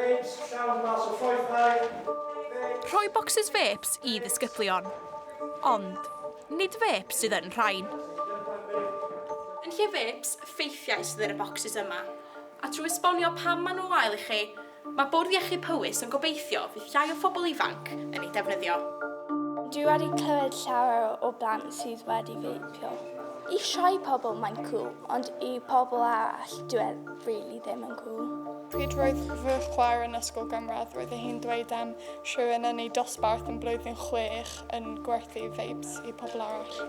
Vapes llawn mas o ffrwythau. Rhoi bocsys vapes i ddisgyblion. Ond, nid vapes sydd yn rhain. Yn lle vapes, ffeithiau sydd yn y bocsys yma. A trwy esbonio pam maen nhw'n wael i chi, mae Bwrdd Iechyd Powys yn gobeithio fydd llai o phobl ifanc yn eu defnyddio. Dwi wedi clywed llawer o blant sydd wedi feipio. I rhai pobl mae'n cŵl, ond i pobl arall dyw e really ddim yn cŵl. Pryd roedd fy chwaer yn ysgol gynradd, roedd hi'n dweud am rhywun yn ei dosbarth yn blwyddyn chwech yn gwerthu vapes i pobl arall.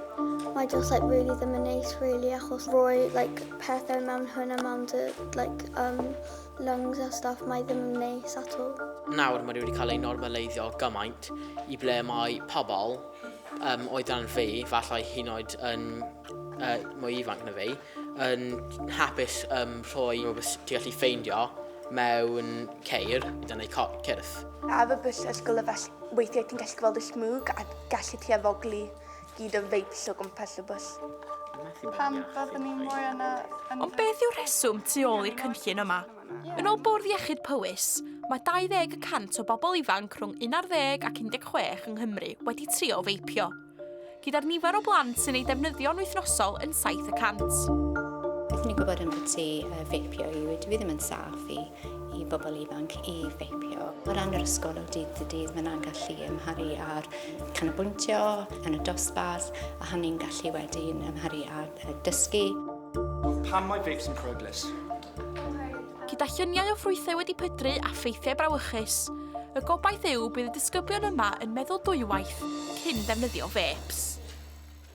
Mae just like really ddim yn neis really achos rhoi like pethau mewn hwnna mewn dy like um, lungs a stuff mae ddim yn neis at all. Nawr mae wedi cael ei normaleiddio gymaint i ble mae pobl um, oedran fi, falle hyn oed yn uh, mwy ifanc na fi, yn hapus um, rhoi rhywbeth ti'n gallu ffeindio mewn ceir dan eu cyrff. Ar y bws ysgol y fel weithiau ti'n gallu gweld y smwg a gallu ti afoglu gyd o vapes o gwmpas y bws. Pam byddwn ni'n mwy yna... Ond beth yw'r rheswm tu ôl i'r cynllun yma? Yn ôl Bwrdd Iechyd Powys, mae 20 y cant o bobl ifanc rhwng 11 ac 16 yng Nghymru wedi trio feipio, gyda'r nifer o blant sy'n ei defnyddio'n wythnosol yn 7 y cant. Beth ni'n gwybod ambiti feipio yw dyw e ddim yn saff i i bobl ifanc i feipio. O ran yr ysgol o dydd i dydd, mae'n gallu ymharu ar canolbwyntio yn y dosbarth, a hynny'n gallu wedyn ymharu ar dysgu. Pam mae vapes yn peryglus? Gyda lluniau o ffrwythau wedi pydru a ffeithiau brawychus, y gobaith yw bydd y disgyblion yma yn meddwl dwywaith cyn defnyddio vapes.